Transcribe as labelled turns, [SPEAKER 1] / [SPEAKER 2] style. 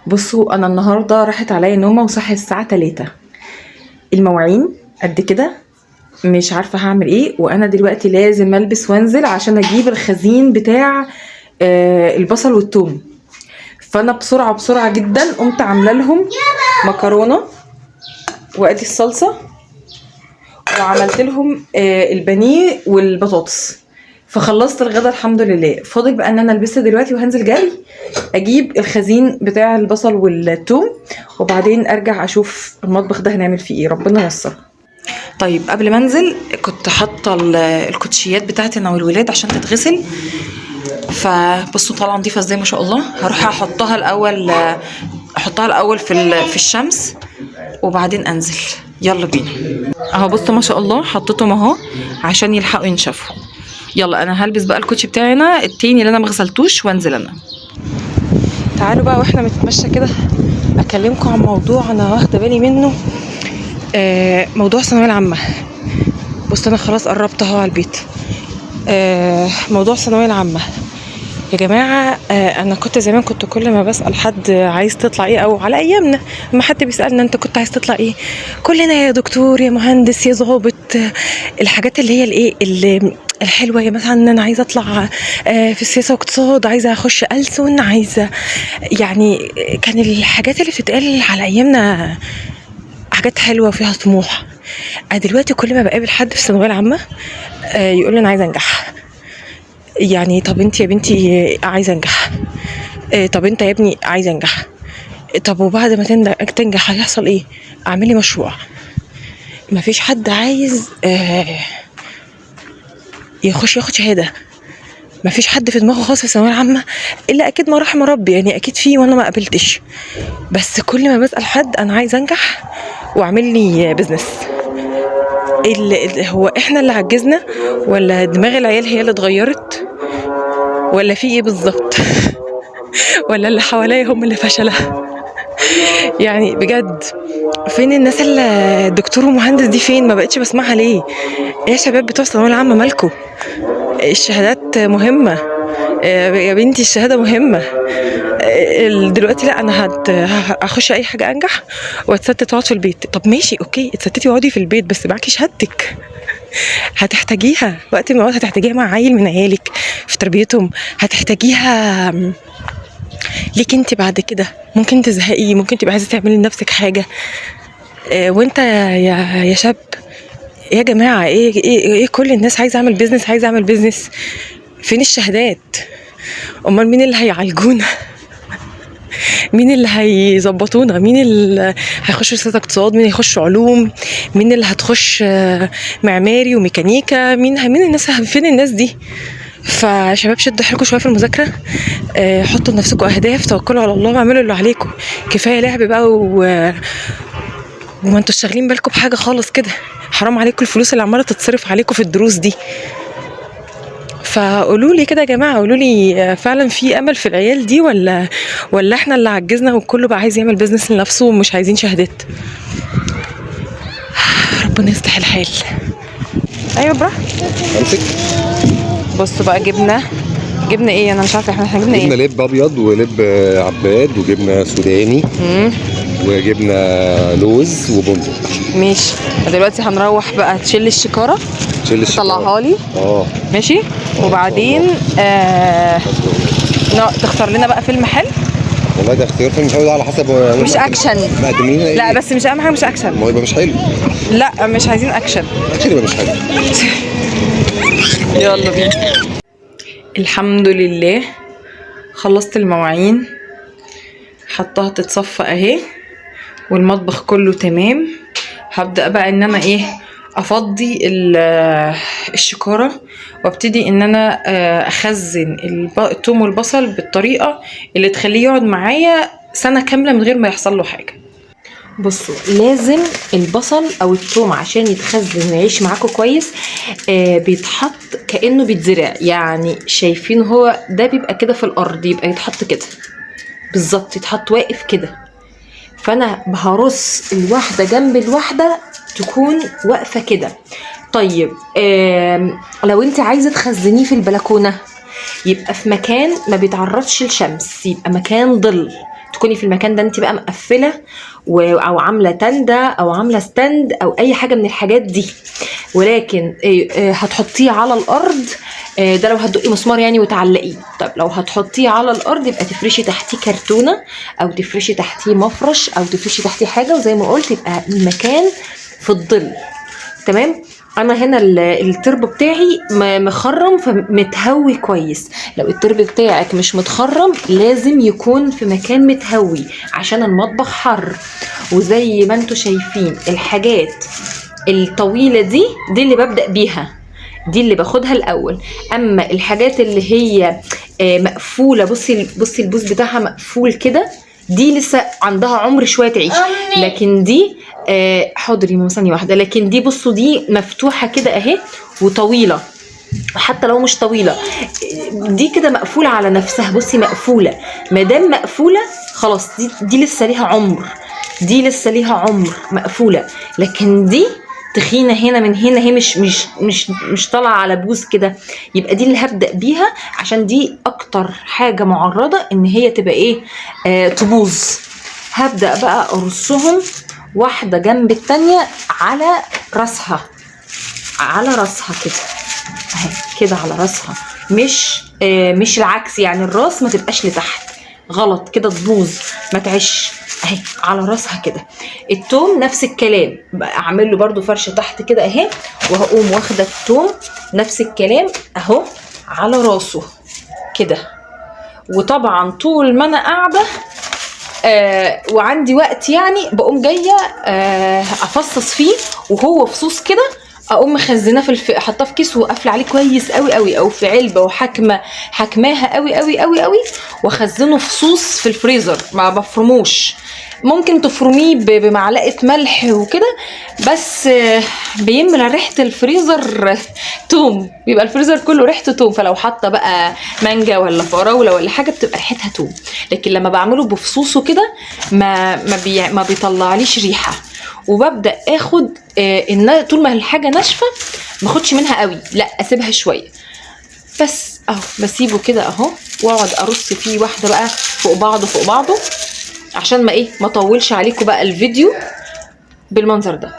[SPEAKER 1] بصوا انا النهارده راحت عليا نومه وصحي الساعة 3. المواعين قد كده، مش عارفه هعمل ايه، وانا دلوقتي لازم البس وانزل عشان اجيب الخزين بتاع البصل والثوم. فانا بسرعة بسرعة جدا قمت عامله لهم مكرونه وادي الصلصه، وعملت لهم البانيه والبطاطس. فخلصت الغدا الحمد لله. فاضل بقى ان انا البسها دلوقتي وهنزل جري اجيب الخزين بتاع البصل والثوم، وبعدين ارجع اشوف المطبخ ده هنعمل فيه ايه، ربنا ييسر. طيب قبل ما انزل كنت حاطه الكوتشيات بتاعتي انا والولاد عشان تتغسل، فبصوا طالعه نضيفه ازاي ما شاء الله. هروح احطها الاول، احطها الاول في الشمس وبعدين انزل. يلا بينا. اهو بصوا ما شاء الله حطيتهم اهو عشان يلحقوا ينشفوا. يلا انا هلبس بقى الكوتشي بتاعي انا التاني اللي انا ما غسلتوش وانزل انا. تعالوا بقى واحنا بنتمشى كده اكلمكم عن موضوع انا واخده بالي منه، موضوع الثانوية العامة. بصوا انا خلاص قربت اهو على البيت. موضوع الثانوية العامة يا جماعة، انا كنت زمان كنت كل ما بسال حد عايز تطلع ايه، او على ايامنا لما حد بيسالنا انت كنت عايز تطلع ايه، كلنا يا دكتور يا مهندس يا ظابط، الحاجات اللي هي الايه اللي الحلوة، يا مثلا انا عايزه اطلع في السياسة واقتصاد، عايزه اخش ألسن، عايزه يعني، كان الحاجات اللي بتتقال على ايامنا حاجات حلوة وفيها طموح. انا دلوقتي كل ما بقابل حد في الثانوية العامة يقول لي انا عايزه انجح. يعني طب انت يا بنتي عايزه انجح، طب انت يا ابني عايزه انجح، طب وبعد ما تنجح هيحصل ايه؟ اعملي مشروع. مفيش حد عايز يخش ياخد شهادة، مفيش حد في دماغه خالص في الثانوية العامة الا اكيد ما رحم ربي، يعني اكيد في وانا ما قابلتش. بس كل ما بسال حد انا عايزه انجح واعمل لي business، هو احنا اللي عجزنا ولا دماغ العيال هي اللي اتغيرت ولا في ايه بالظبط؟ ولا اللي حواليا هم اللي فشله؟ يعني بجد فين الناس اللي دكتور ومهندس دي؟ فين؟ ما بقتش بسمعها ليه؟ ايه يا شباب بتوع الثانوية العامة مالكوا؟ الشهادات مهمة يا بنتي، الشهادة مهمة. دلوقتي لا انا هخش اي حاجة انجح واتستت واقعد في البيت. طب ماشي okay اتستتي واقعدي في البيت، بس معاكي شهادتك هتحتاجيها وقت ما هتحتاجيها مع عيل من عيالك في تربيتهم، هتحتاجيها ليك انت بعد كده. ممكن تزهقي، ممكن تبقى عايزه تعملي لنفسك حاجة. وانت يا شاب يا جماعة، ايه ايه ايه كل الناس عايزه اعمل business، عايزه اعمل business، فين الشهادات؟ امال مين اللي هيعالجونا؟ مين اللي هيظبطونا؟ مين اللي هيخش سياسة اقتصاد؟ مين هيخش علوم؟ مين اللي هتخش معماري وميكانيكا؟ مين الناس؟ فين الناس دي؟ فشباب شدوا حيلكم شوية في المذاكرة، حطوا لنفسكم اهداف، توكلوا على الله واعملوا اللي عليكم. كفاية لعب بقى وما انتوا شاغلين بالكم بحاجة خالص كده. حرام عليكم الفلوس اللي عماله تتصرف عليكم في الدروس دي. فقولوا لي كده يا جماعة، قولوا لي فعلا في امل في العيال دي ولا احنا اللي عجزنا وكله بقى عايز يعمل business لنفسه ومش عايزين شهادات؟ ربنا يصلح الحال. ايوه براحتك.
[SPEAKER 2] امسك.
[SPEAKER 1] بصوا بقى جبنا ايه؟ انا مش عارفه احنا جبنا
[SPEAKER 2] جبنا
[SPEAKER 1] ايه.
[SPEAKER 2] لب ابيض ولب عباد وجبنا سوداني وجبنا لوز وبندق.
[SPEAKER 1] ماشي دلوقتي هنروح بقى تشيل الشكاره،
[SPEAKER 2] شيل الشكارة.
[SPEAKER 1] تطلعها لي. ماشي، وبعدين تختار لنا بقى فيلم حلو.
[SPEAKER 2] والله ده اختيار فيلم حلو ده على حسب
[SPEAKER 1] مش اكشن.
[SPEAKER 2] مقدمين لنا
[SPEAKER 1] لا
[SPEAKER 2] إيه؟
[SPEAKER 1] بس مش اهم حاجة مش اكشن.
[SPEAKER 2] ما هو يبقى مش حلو.
[SPEAKER 1] لا مش عايزين اكشن.
[SPEAKER 2] اكشن يبقى مش حلو.
[SPEAKER 1] يلا بينا. الحمد لله خلصت المواعين، حطها تتصفى اهي، والمطبخ كله تمام. هبدأ بقى ان انا ايه افضي الشكارة وابتدي ان انا اخزن الثوم والبصل بالطريقة اللي تخليه يقعد معايا سنة كاملة من غير ما يحصل له حاجة. بصوا لازم البصل او الثوم عشان يتخزن ويعيش معاكم كويس، بيتحط كأنه بيتزرع. يعني شايفين هو ده بيبقى كده في الارض، يبقى يتحط كده بالظبط، يتحط واقف كده. فانا هرص الواحدة جنب الواحدة تكون واقفة كده. طيب لو انت عايزه تخزنيه في البلكونه يبقى في مكان ما بيتعرضش للشمس، يبقى مكان ظل، تكوني في المكان ده انت بقى مقفلة او عامله تندة او عامله stand او اي حاجة من الحاجات دي. ولكن هتحطيه على الارض، ده لو هتدقي مسمار يعني وتعلقيه. طب لو هتحطيه على الارض يبقى تفرشي تحتيه كرتونة او تفرشي تحتيه مفرش او تفرشي تحتيه حاجة، وزي ما قلت يبقى المكان في الظل. تمام. انا هنا الترب بتاعي مخرم فمتهوي كويس. لو الترب بتاعك مش متخرم لازم يكون في مكان متهوي عشان المطبخ حر. وزي ما انتوا شايفين الحاجات الطويلة دي اللي ببدأ بيها، دي اللي باخدها الاول. اما الحاجات اللي هي مقفولة، بصي البوز بتاعها مقفول كده، دي لسه عندها عمر شوية تعيش. لكن دي حاضر يا ماما ثانية واحدة. لكن دي بصوا دي مفتوحة كده اهي وطويلة، وحتى لو مش طويلة دي كده مقفولة على نفسها. بصي مقفولة، ما دام مقفولة خلاص دي لسه ليها عمر، دي لسه ليها عمر مقفولة. لكن دي تخينة هنا من هنا، هي مش مش مش مش طالعه على بوز كده، يبقى دي اللي هبدا بيها عشان دي اكتر حاجة معرضه ان هي تبقى ايه تبوظ. هبدا بقى ارصهم واحدة جنب التانية على راسها، على راسها كده اهي كده على راسها، مش العكس، يعني الراس ما تبقاش لتحت، غلط كده تبوظ ما تعيش، اهي على راسها كده. التوم نفس الكلام، اعمل له برده فرشه تحت كده اهي، وهقوم واخده التوم نفس الكلام اهو على راسه كده. وطبعا طول ما انا قاعدة وعندي وقت يعني بقوم جاية افصص فيه وهو فصوص كده، اقوم مخزناه في حطاه في كيس وقافله عليه كويس قوي قوي، او في علبة وحكمه حكماها قوي قوي قوي قوي، واخزنه فصوص في الفريزر، ما بفرموش. ممكن تفرميه بمعلقه ملح وكده، بس بيملى ريحه الفريزر توم، بيبقى الفريزر كله ريحته توم. فلو حاطه بقى مانجا ولا فراوله ولا حاجة بتبقى ريحتها توم. لكن لما بعمله بفصوصه كده ما بيطلعليش ريحه. وببدا اخد طول ما الحاجة ناشفة ما اخدش منها قوي، لا اسيبها شوية بس اهو، بسيبه كده اهو، واقعد ارص فيه واحدة بقى فوق بعضه فوق بعضه، عشان ما اطولش عليكم بقى الفيديو بالمنظر ده.